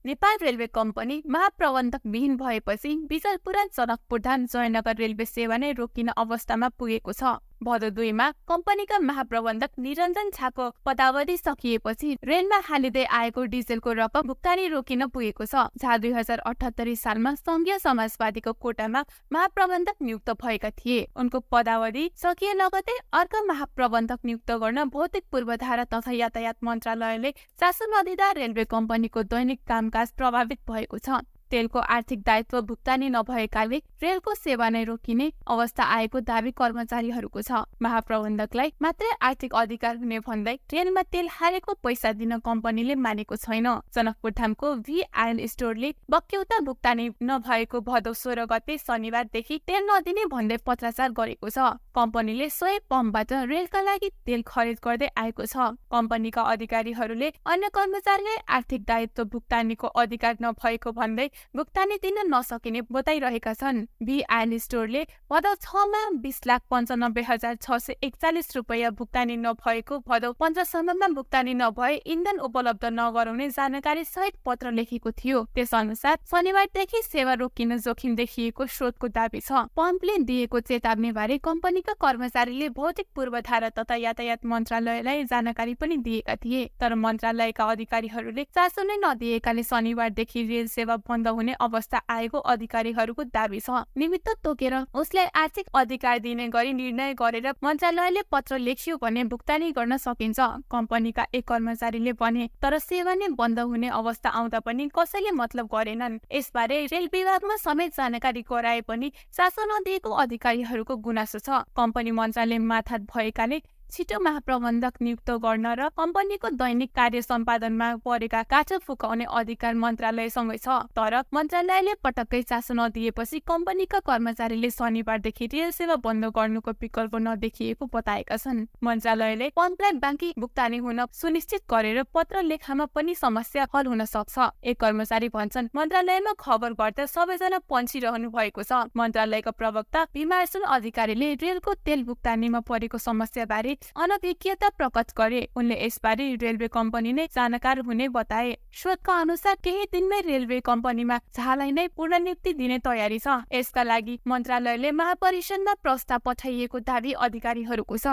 Nepal railway company महाप्रबन्धक विहीन भएपछि Vijalpura Janakpur Jaynagar railway सेवा नै रोकिन अवस्थामा पुगेको छ। भदौ 2 मा कम्पनीका महाप्रबन्धक निरञ्जन झाको पदावधि सकिएपछि रेलमा हालिँदै आएको डिजेलको रकम भुक्तानी रोकिन पुगेको छ। झा 2078 सालमा संघीय समाजवादीको कोटामा महाप्रबन्धक नियुक्त भएका थिए। उनको पदावधि सकिए लगतै अर्का महाप्रबन्धक नियुक्त गर्न भौतिक पूर्वाधार तथा यातायात मन्त्रालयले चासो नदिँदा रेलवे कम्पनीको दैनिक कामकाज प्रभावित भएको छ। तेलको आर्थिक दायित्व भुक्तानी नभएकाले रेलको सेवा नै रोकिने अवस्था आएको दावी कर्मचारीहरूको छ। महाप्रबन्धकलाई मात्रै आर्थिक अधिकार हुने भन्दै ट्रेनमा तेल हालेको पैसा दिन कम्पनीले मानेको छैन। जनकपुर धामको VIL स्टोरले बक्यौता भुक्तानी नभएको भदौ 16 गते शनिबारदेखि तेल नदिने भन्दै पत्राचार गरेको छ। कम्पनीले सोही पम्पबाट रेलका लागि तेल खरिद गर्दै आएको छ। कम्पनीका अधिकारीहरूले अन्य कर्मचारीले आर्थिक दायित्व भुक्तानीको अधिकार नभएको भन्दै भुक्तानी दिन नसकिने बताइरहेका छन्। VIL स्टोरले भदौ 6 मा 20,95,641 रुपैयाँ भुक्तानी नभएको, भदौ 15 सम्ममा भुक्तानी नभए इन्धन उपलब्ध नगराउने जानकारी सहित पत्र लेखेको थियो। त्यस अनुसार शनिबारदेखि सेवा रोकिन जोखिम देखिएको स्रोतको दावी छ। पम्पले दिएको चेतावनी बारे कम्पनीका कर्मचारीले भौतिक पूर्वाधार तथा यातायात मन्त्रालयलाई जानकारी पनि दिएका थिए। तर मन्त्रालयका अधिकारीहरूले चासो नै नदिएकाले शनिबारदेखि रेल सेवा बन्द हुने अवस्था आएको अधिकारीहरूको दावी छ। निमित्त तोकेर उसलाई आर्थिक अधिकार दिने गरी निर्णय गरेर मन्त्रालयले पत्र लेखियो भने भुक्तानी गर्न सकिन्छ, कम्पनीका एक कर्मचारीले भने। तर सेवा नै बन्द हुने अवस्था आउँदा पनि कसैले मतलब गरेनन्। यसबारे रेल विभागमा समेत जानकारी गराए पनि चासो नदिएको अधिकारीहरूको गुनासो छ। कम्पनी मन्त्रालय माथा भएकाले छिटो महाप्रबन्धक नियुक्त गर्न र कम्पनीको दैनिक कार्य सम्पादनमा परेका काचो फुकाउने अधिकार मन्त्रालयसँगै छ। तर मन्त्रालयले पटक्कै चासो नदिएपछि कम्पनीका कर्मचारीले शनिबारदेखि रेल सेवा बन्द गर्नुको विकल्प नदेखिएको बताएका छन्। मन्त्रालयले पम्पलाई बाँकी भुक्तानी हुन सुनिश्चित गरेर पत्र लेखामा पनि समस्या हल हुन सक्छ। एक कर्मचारी भन्छन्, मन्त्रालयमा खबर गर्दा सबैजना पन्छिरहनु भएको छ। मन्त्रालयका प्रवक्ता भीमार्जुन अधिकारीले रेलको तेल भुक्तानीमा परेको समस्या बारे अनभिज्ञता प्रकट गरे। उनले यसबारे रेलवे कम्पनी नै जानकार हुने बताए। स्रोतका अनुसार केही दिनमै रेलवे कम्पनीमा झालाई नै पुनर्नियुक्ति दिने तयारी छ। यसका लागि मन्त्रालयले महापरिषदमा प्रस्ताव पठाइएको दावी अधिकारीहरूको छ।